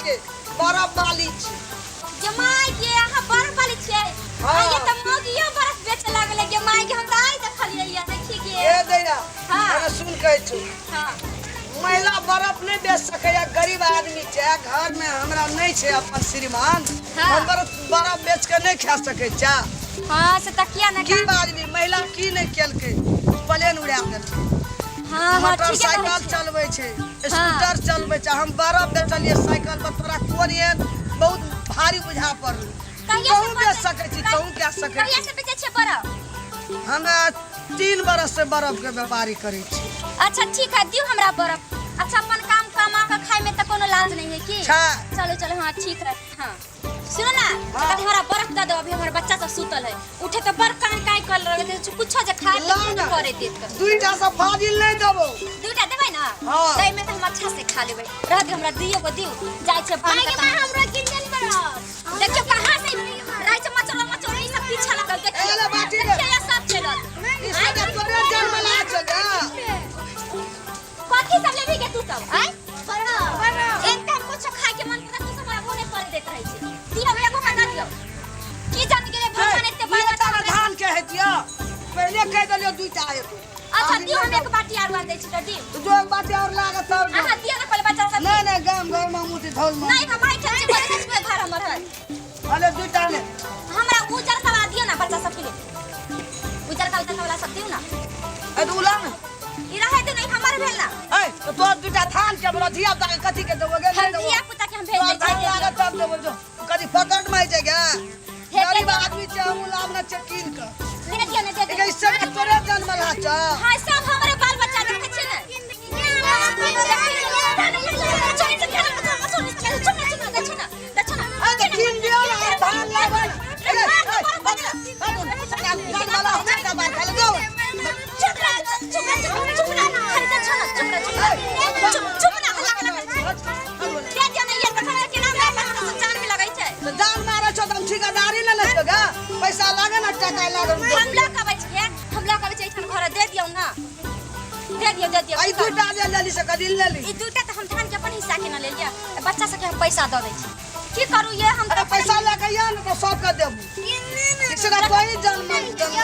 छियै, बरफ वाली छी। गे माय गे, अहाँ बर्फ वाली छियै? हाँ। आ ये तऽ मौगियो बर्फ बेचे लागलै। गे माय गे, हम तऽ आइ देखलियै ये, देखी गे। ए दैया। हाँ। अरे सुन, कहै छु, हाँ। महिला बर्फ नहि बेच सकैया, गरीब आदमी छै, घर में हमरा नहि छै अपन श्रीमान। हाँ। हम बर्फ बर्फ बेच के नहि खा सकै छै। हाँ, से तऽ किया ने की बाजली, महिला की नहि केलकै? प्लेन उड़ा देलकै, हाँ हाँ, ठीके कहै मोटरसाइकिल छियै। चलबै छै, स्कूटर चलबै छै, हम बर्फ बेचलियै साइकिल पर। तोरा कोन एहन बहुत भारी बुझा पड़ल? कहिया से कहूँ बेच सकै छी, कहूँ कए सकै कहिया छी। से बेचै छियै बर्फ? हमे 3 बरस से बर्फ के व्यापारी करै छी। अच्छा, ठीक है, दियौ हमरा बर्फ। अच्छा, अपन काम कमा के खाय में तऽ कोनो लाज नहीं है की? छै। चलो चलो, हाँ, ठीक है। हाँ, सुनो ना। हाँ। तब हमरा बर्फ दे दो, अभी हमर बच्चा सब सुतल है, उठे तो बड़ कान काई कर रहे, कुछो जे खाए ला के ना। करे देत के। दुईटा से फाजिल नहीं देबो। दूटा देबै ना? हाँ। दै में तऽ हम अच्छा से खा लेबै। रह दे, हमरा दुइयो गो दियौ, जाइ छै पान के। हमरो किंजन बरफ। देखियौ, कहाँ से रहै छै मचोड़ा मचोड़ी ई सब पीछा लागल, देखियौ। ए ले बाटी ले। देखियौ, ये सब चलल। ई सब तोरे जन्मला छौ गे। कथी सब लेबही गे तू सब? आय एक टाइम कुछ खाए के मन करत, तू सब हमरा मुंह नहीं पर देत रहै छै। दियौ, एगो के दऽ दियौ। की जान गेलै भगवान एते ए, बाजा तारा धान के हेतिया, पहिले कहि देलियौ दुईटा एगो। अच्छा, दियौ, हम एक बाटी आर आन दै छी तऽ दियौ। तो जो एक बाटी और लागत तब अहाँ दियौ ने पहिले बच्चा सब। नहीं नहीं, गाम घर में मुँह धौल में। नहीं, हम आइ छी, बड़े छियै, घर हमर है। अरे, दुईटा ले। हमरा उजर का वाला दियौ ना, बच्चा सब के लिए उजर का, उजर का वाला सब दियौ ना। ए, तो उला ना। ई रहै दे, नहीं हमर भेल ना। ए, तो तोर दुईटा धान के हमरा धिया पुता के कथी के देबो गे? हम नहीं देबो। धिया पुता के हम भेज तोर दै धान छियै। लागत तब देबो, जो कथी पकड़ में जाय गे? हे, गरीब दे। आदमी छै, हमहूँ लाभ ना छै कीन के। दे दियौ ना, दे एक दियौ। सब तोरे जन्मला छौ। हाँ, सब हमरे बाल बच्चा, देखै छियै ने? ए, तो कीन दियौ ना, धान लाबे ना। ए, ए, भागो, जन्मला हमरा दबार खा ले, जाओ। तो जान मारे छौ तऽ हम ठेकेदारी लेने छियौ गे, पैसा लागे ना, टका लागे। हम लऽ के अबै छियै एहिठाम घर, दे दियौ ना, दे दियौ, दे दियौ। आई दूटा जे लेली से कदी लेली? ई दूटा तऽ हम धान के अपन हिस्सा के न लेलियै, बच्चा सबके हम पैसा दऽ दै छी। की करू ये हम? अरे, पैसा लए के या ने तऽ सबके देबू। इसरा कोई जन्म जन्म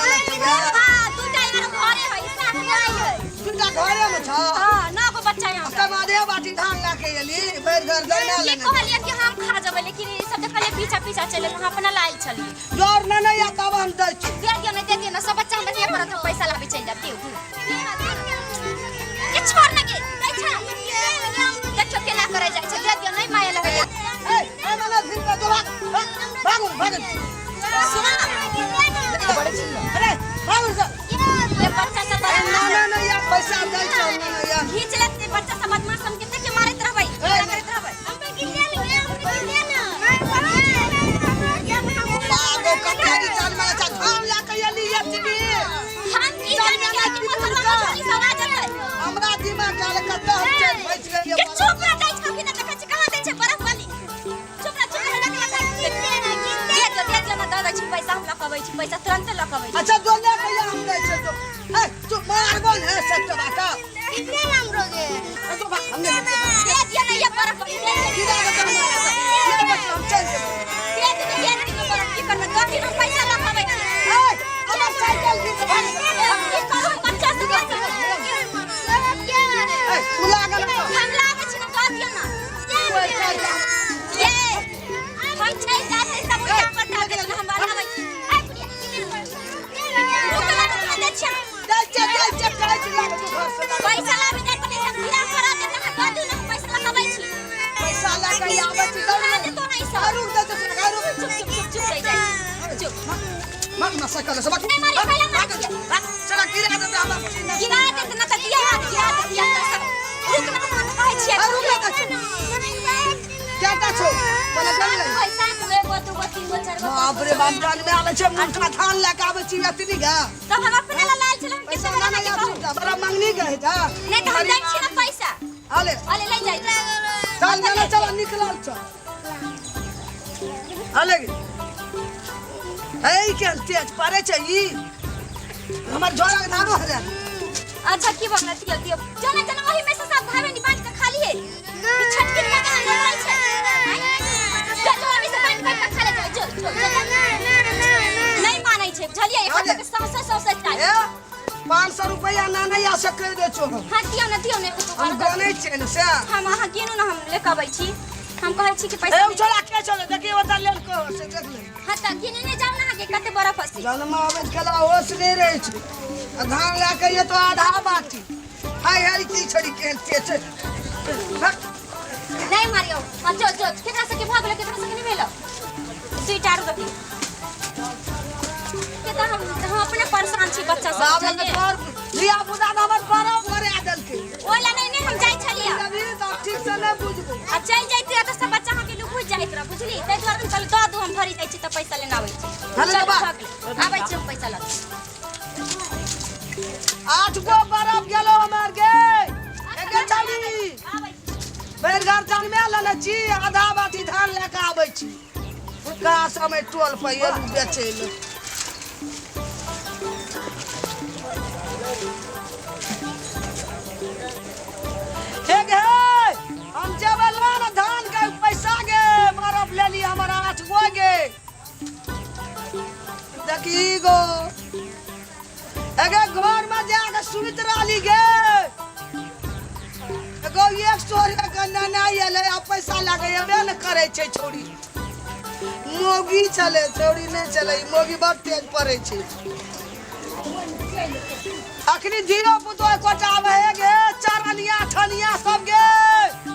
हाँ, दूटा यार घरे है, साथ में आई है। दूटा घरे में छ? हाँ, नौ गो बच्चा है हमरा। तब आधे बाटी धान लए के एली, भरि घर जमा ये लेने। कहलियै कि हम खा जेबै, लेकिन ई सब देखलियै पीछा पीछा चलि, हम अपना लायल छलियै। जोर नहि ने या तब हम दै छी। दे दियौ ने, दे दियौ ने, सब बच्चा हमरा दिअ पड़त, हम पैसा लाबै चलि जायब। दियौ के, छोड़ ने गे, दै छै। देखियौ केना करै जाइ छै। दे दियौ, नहि माया लगैया। ए ए, मने फिर के दो, भाग भागो भागो। सुनो ना। अरे, भागो से। ये बच्चा सब ए, ना ना ना या पैसा दै छौ ना ना या। घीच लेत बच्चा सब बदमाश, हम कते के मारैत रहबै, झगड़ा करैत रहबै। भागो, कते की जन्मला छ, धान लए के एली एतबी। हम की जानी कि मचोड़ा मचोड़ी सब आ जेतै। हमरा दिमाग काल कते हम चलि बचि गेलियै। के चुप रह जाइ छौ कि ना? देखै छी कहाँ दै छै बरफ वाली। चुप रह, चुप रह, लग लग। दे दियौ, दे दियौ ना, दऽ दै छी पैसा, हम लऽ कऽ अबै छी पैसा, तुरन्ते लऽ कऽ अबै छी। अच्छा, जो ले के या हम दै छै, जो। ए, तू मारबो ने सत्य बाका। ए, तो भाग, हम नहीं। दे दियौ ना ये बरफ वाली, दे दियौ। गिरा के तोरा मारबो। ये बच, हम चलि जेबै। दे दियौ, दे दियौ बरफ, की करबै? दऽ दियौ, हम पैसा लऽ कऽ अबै छी। ए, हमर साइकिल भी भाग। की करू हम बच्चा सब? ए, तू लागल तो। हम लाबै छी ना, दऽ दियौ ना। ये हम चलि जाते, सब उल्टा पलटा देत, हम लाबै छी। ए बुढ़िया, रुक ना, रुक ना, दै छियै। दै छै, दै छै, कहै छी लागे तू घर से लागे। पैसा लाबै जाइ पहिले सब गिरा करा देत, अहाँ दऽ दियौ ना, हम पैसा लऽ कऽ अबै छी। पैसा लए के आबै छी, दौड़। दे देतो ना ई सब। रुक दे, तो रुक। चुप चुप चुप चुप रहि जाइ छी, चुप। मार ना साइकिल से, भाग। नहि मारी, पहिले मारै छियै। चला, गिरा दे हमरा पसीना। गिरा देत ना तऽ दिअ हाथ, गिरा देत दिअ तऽ सब। रुक ना, हम कहै छियै। रुक ना, दै छौ। केटा छौ? पहिले गन ले। पैसा 2 गो, 2 गो, 3 गो, 4 गो। बाप रे बाप, जान में आबै छै, मुठा धान लए के आबै छी एतनी गा। तब हम अपने ला लायल छलै, हम पैसा केते ना ना बड़ा या कहू? बड़ा मंगनी गए जा। नहि तऽ हम दै छी ना पैसा। आले। अले, ले जाइ। चल चल चल, निकलल चल। आले ए, के तेज पारे छै ई, हमर झोरा के धानो हजा। अच्छा, की बगला? दियो दियो, चलो चलो, वही में से सब भाई बहन बांट के खा लिए। ई छटकी लगा हम नहीं छै। दे। सौंसे सौंसे चाही। ए 500 रुपया ना नहीं आ सके दे छो हम। हां दियौ ना, दियौ ने। हम गनै छियै ने से। हम अहाँ गिनू ना, हम ले के अबै छी। हम कहै छी कि पैसा ए उछला के चले देखी ओता लेल को से देख ले। हां त गिने ने जाउ ना अहाँके कते बरफ हसी। जन्म आबै खेला होश नहीं रहै छै। आ धान लए के ये तो आधा बाटी। हाय हाय की छड़ी के ते छै। नहीं मारियो। हां जो जो केकरा से के भऽ गेलो, केकरा से के नहीं भेलो। दुईटा आरो दही के त हम अपने परेशान छी बच्चा सब। बाबा के तोर लिया बुदा हमर बरफ मरे देलकै। ओला नहीं नहीं हम जाइ छलियै। अभी तो ठीक से नहीं बुझबै। आ चलि जैतियै त सब बच्चा अहाँके लुक बुझि जाइत रह, बुझली? ताहि दुआरे हम कहलियै दऽ दू, हम भरि जाइ छी त पैसा लेने आबै छी। हले चल, बा। भऽ गेलै। आबै छी हम पैसा लऽ। 8 गो बरफ गेलो हमर गे। एके छली। आबै छी। भरि घर जनमे लेने छी, आधा बाटी धान लए कऽ आबै छी। का समय टोल पर एलू बेचै लए। हे गे, हम जेबै ला ने धान के पैसा गे, बरफ लेली हमर 8 गो गे। देखी गो। एगे घर में जाके सुति रहली गे। एगो 100 के नेना एलै, आ पैसा लागे एबे ने करै छै छौड़ी। मोगी चले, छौड़ी नहि चले, ई मोगी बड़ तेज पड़ै छै। अखनी धियो पुतो एकोटा आबै हे गे, चारनिया ठनिया सब गे,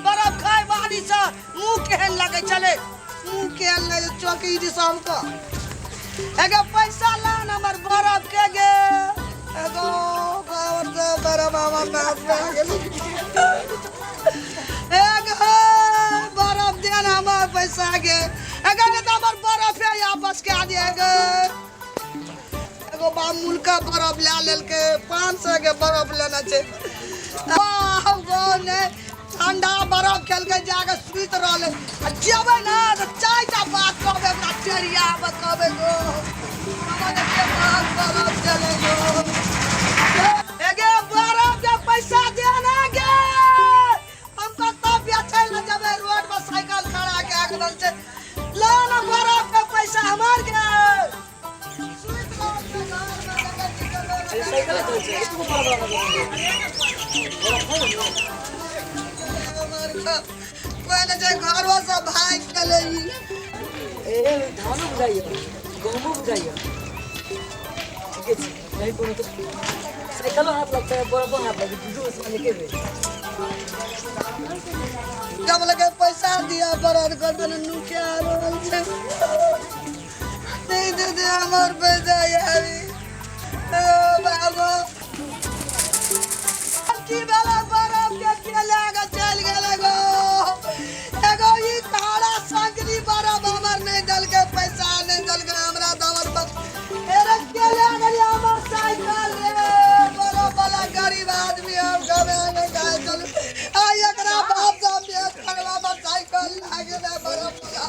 बरफ खाय बाड़ी से मुँह केहन लगै छलै, मुँह केहन लगै चौकी सबके। एगो पैसा लान हमर बरफ के गे। एगो बरफ हमर नाश भए गेल। एगो बरफ देन हमर पैसा गे। एगो नहि तऽ हमर बरफे आपस कए दे गे। एगो बामुल का बरफ लए लेलकै, 500 के बरफ लेने छै। वाह गो ने ठंडा बरफ खेलकै, जाके सुति रहलै। आ जेबै ने तऽ 4टा बात कहबै ओकरा, टेरियामे कहबै गो हमर एते महग बरफ देलै गो। एगे बरफ के पैसा दे ने गे। हम कतऽ बेचै लए जेबै, रोड पर साइकिल खड़ा कए के देल छै। ला ने बरफ के पैसा हमर गे। सुति रहल छै घरमे, देखै छी कोइ नहि छै, घरो से भागि गेलै ई। ए धानो बुझाइए, गहूमो बुझाइए, ठीके छै। नहीं कोनो तो साइकिलो हाथ लगता है, बरफो हाथ लगे, दू उसमें के बेर। जब लगे पैसा दिया बरद कर नुके आ रहल छै। नहीं दे दे हमर पैसा यारी। ओ बाबा की भेलै, बरफ के के लए के चलि गेलै गो। एगो ई काला संकरी बरफ हमर नहि देलकै, पैसा नहि देलकै हमरा तऽ हमर बस। एरे के लए गेलै हमर साइकिल रे। बरफ वाला गरीब आदमी हम गमे नहि खाइ चलू। आ एकरा बाप सब बेच करबा हमर साइकिल लए गेलै बरफ वाला।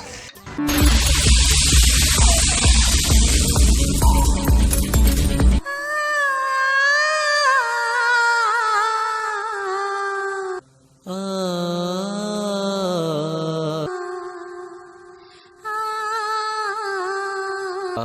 आ